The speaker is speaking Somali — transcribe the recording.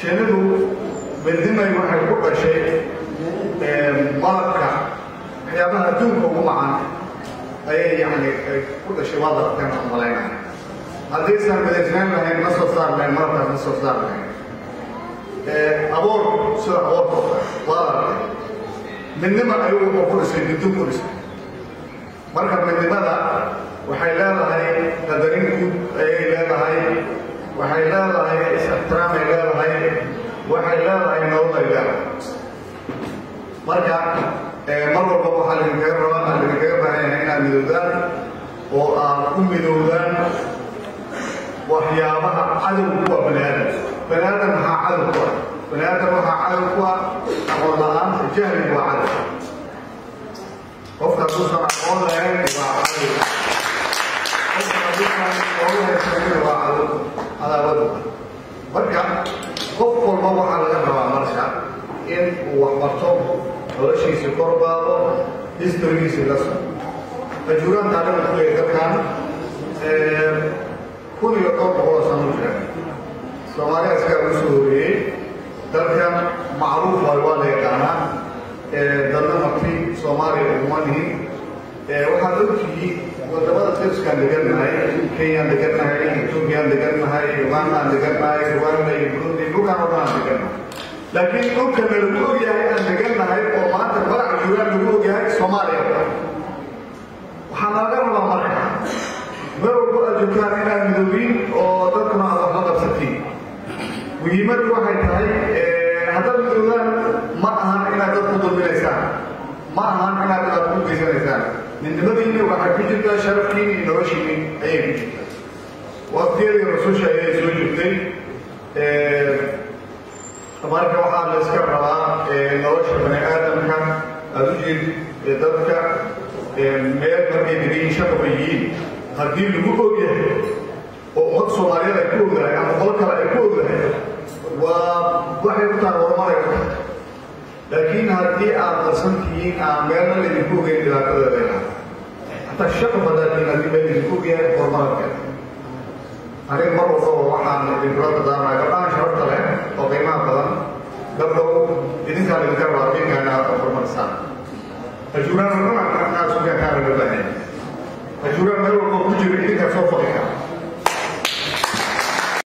Shinnidu midnimay waxay ku dhashay malabka, waxyaabaha adduunka ugu macan ayay yani ay ku dhashay. Waad aragteen aan malaynaya, haddaysan midaysnayn lahayn ma soo saar lahayn malabkaas, ma soo saar lahayn. Aboor, sida aboorka oo kale, waad aragtay, midnima ayuu wuxuu ku dhisay, dudun ku dhisay. Marka midnimada waxay leedahay qadarin guud ayay leedahay, waxay leedahay is-ixtiraamay leedahay, waxay leedahay nolol ay leedahay. Marka mar walba waxaa laydinkaga rabaa, aa laydinkaga baahan yahay inaad midowdaan oo aad ku midowdaan waxyaabaha cadow ku ah bani aadam. Bani aadam maxaa cadow ku ah? Bani aadam waxaa cadow ku ah aqoon la-aanta, jahligu waa cadow. Qofka hadduusan aqoon lahayn waa cadow, qofka hadduusan aqoon haysanin waa cadow, cadaawadu. Marka qof walba waxaa laga rabaa marka in uu waxbarto, noloshiisi kor qaado, historygiisi la soco. Ajuuraan taariikhda ku leeyahay dalkan 1200 sano jira. Soomaaliya iskaa ugu soo horeeyey dalkan, macruuf waayo, waa la yaqaanaa. Dadna marti Soomaaliya uguma nihin. Waxaad ogtihiin wadamada deriskaan degannahay: Kenyaan degannahay, Ethoobiaan degannahay, Ugandaan degannahay, Rwanda iyo Burundi, dhulkaan oo dhan aan degannahay. Laakiin dhulkana lagu ogyahay aan degannahay oo maanta magac Ajuuraan lagu ogyahay Soomaaliya. Waxaa laga rabaa marka meel walbo aad joogtaan inaad midoobiin oo dadkuna aad wax la qabsatiin. Muhiimaddu waxay tahay haddaad midoodaan, ma ahan inaad dad ku dulminaysaan, ma ahan inaad dhibaato ku geysanaysaan. Midnimadiinni waxay ku jirtaa sharafkiini iyo noloshiinni ayay ku jirtaa. Waqtiyadii Rasusha ayay soo jirtay. Marka waxaa la iska rabaa nolosha bani aadamka aada u jeedid, dadka meel markay degayiin shaqaba yihiin, haddii lagu og yahay oo ummad Soomaaliyeed ay ku ogdahay ama qolo kale ay ku ogdahay, waa waxay ku tahay horumaray ku tahay. Laakiin haddii aad qarsan tihiin, aan meelna laydinku ogeyn, dhibaatadeeda ilaha. Hataa shaqab haddaad tihiin, haddii meel laydinku ogyahay, horumarad keenta. Aniga mar walbaba waxaan idinkula dardaarmaya gabdhahan sharafta leh oo qiimaha badan: gabdhow, idinkaa laydinka rabaa diinkaana horumarisaan. Ajuuraan oo dhan inaad isu keentaan loo baahan yahay. Ajuuraan meel walba ku jira idinkaa soo faqi kara.